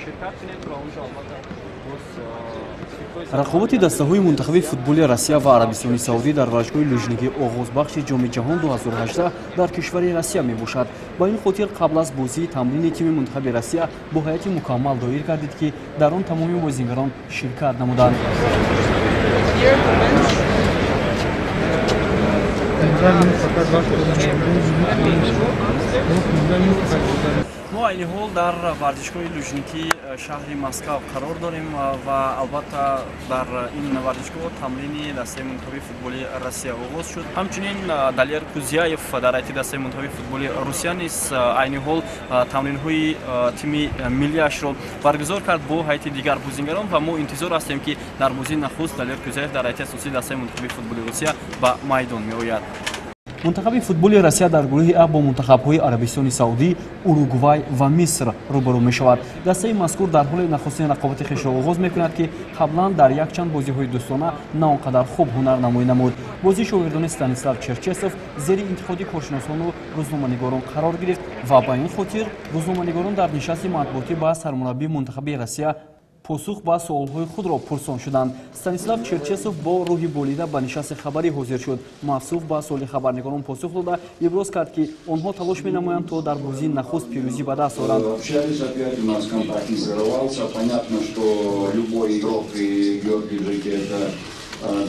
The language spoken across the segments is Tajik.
Ширкат кунед ва онҷо албатта боз Рақобати дастаҳои мунтахаби футболи Россия ва Арабистони Саудӣ дар варзишгоҳи Лужники оғозбахши Ҷоми ҷаҳон 2018 дар кишвари Россия мебошад. Ба ин хотир қабл аз бозии тамрини тими мунтахаби Россия бо ҳайати мукаммал доир гардид, ки дар он тамоми бозигарон ширкат намуданд. Мо айни ҳол дар варзишгоҳи Лужники шаҳри Москав қарор дорем ва албатта дар ин варзишгоҳ тамрини дастаи мунтахаби футболи Россия оғоз шуд. Ҳамчунин Далер Кузяев дар ҳайати дастаи мунтахаби футболи Русия низ айни ҳол тамринҳои тими миллиашро баргузор кард бо ҳайати дигар бозингарон ва мо интизор ҳастем, ки дар бозии нахуст Далер Кузяев дар ҳайати асосии дастаи мунтахаби футболи Русия ба майдон меояд. Мунтахаби футболи Россия дар гурӯҳи А бо мунтахабҳои Арабистони Саудӣ, Уругвай ва Миср рӯбарӯ мешавад. Дастаи мазкур дар ҳоли нахустин рақобати хешро оғоз мекунад, ки қаблан дар якчанд бозиҳои дӯстона на он қадар хуб ҳунарнамоӣ намуд. Бозии шогирдони Станислав Черчесов зери интиқоди коршиносону рӯзноманигорон қарор гирифт ва ба ин хотир рӯзноманигорон дар нишасти матбуотӣ ба сармураббии мунтахаби Россия посух ба суолҳои худро пурсон шуданд. Станислав Черчесов бо рӯҳи болида ба нишасти хабарӣ ҳозир шуд. Мавсуф ба суоли хабарнигорон посух дода, иброз кард, ки онҳо талош менамоянд, то дар бозии нахуст пирӯзӣ ба даст оранд. Общались опять, у нас контакт не сорвался. Понятно, что любой игрок и Георгий Жики — это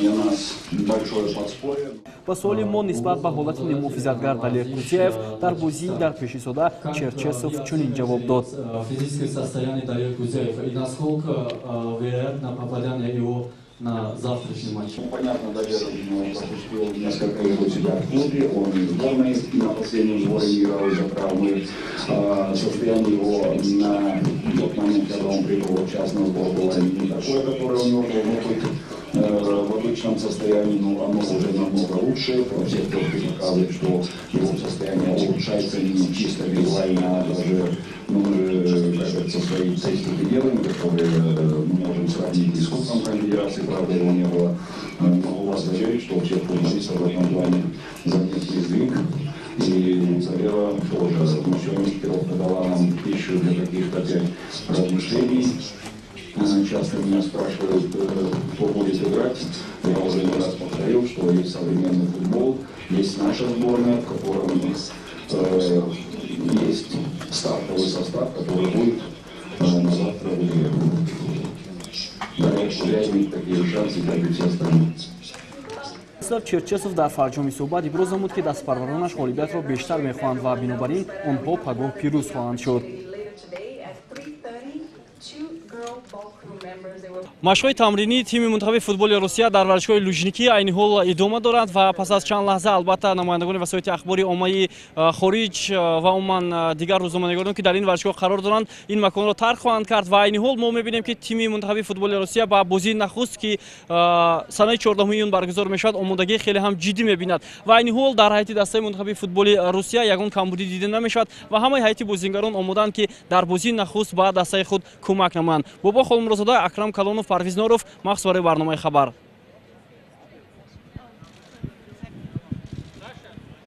для нас большое подспорье. Ба суоли мо нисбат ба ҳолати муҳофизатгар Далер Кузяев дар бозии дар пешистода Черчесов чунин ҷавоб дод. Физическое состояние Далера Кузяева и насколько вероятно попадание его на завтрашний матч? Ну, понятно, Далер пропустил несколько игр у себя в клубе, он и в сборной на последнем сборе не играл из-за травмы. Состояние его на тот момент, когда он прибыл вот сейчас на сбор, было не такое, которое у него должно быть в обычном состоянии, но оно уже намного лучше. Все тест показывают, что его состояние улучшается не чисто визуально, а даже, ну, мы же, как говорится, свои тестики делаем, которые мы можем сравнить и с Кубком Конфедерации, правда, его не было. Могу вас заверить, что у всех футболистов в этом плане заметный сдвиг. И у Далера тоже. Но сегодня экипировка дала нам пищу для каких-то опять размышлений. Часто меня спрашивают, кто будет играть. Я уже не раз повторил, что есть современный футбол, есть наша сборная, в котором есть стартовый состав, который будет на завтра в игре. Далер Кузяев имеет такие же шансы, как и все остальные. Станислав Черчесов дар фарҷоми суҳбат иброз намуд, ки дастпарваронаш ғолибиятро бештар мехоҳанд ва бинобар ин онҳо пагоҳ пирӯз хоҳанд шуд. Машқҳои тамринии тими мунтахаби футболи Русия дар варзишгоҳи Лужники айни ҳол идома дорад ва пас аз чанд лаҳза албатта намояндагони васоити ахбори оммаи хориҷ ва умуман дигар рӯзноманигорон, ки дар ин варзишгоҳ қарор доранд, ин маконро тарк хоҳанд кард. Ва айни ҳол мо мебинем, ки тими мунтахаби футболи Русия ба бозии нахуст, ки санаи 14 июн баргузор мешавад, омодагии хеле ҳам ҷиддӣ мебинад. Ва айни ҳол дар ҳайати дастаи мунтахаби футболи Русия ягон камбудӣ дида намешавад ва ҳамаи ҳайати бозингарон омодаанд, ки дар бозии нахуст ба дастаи худ кӯмак намоянд. Бобо Холмурозода, Акрам Калонов, Парвиз Норов, махсус барои барномаи «Хабар».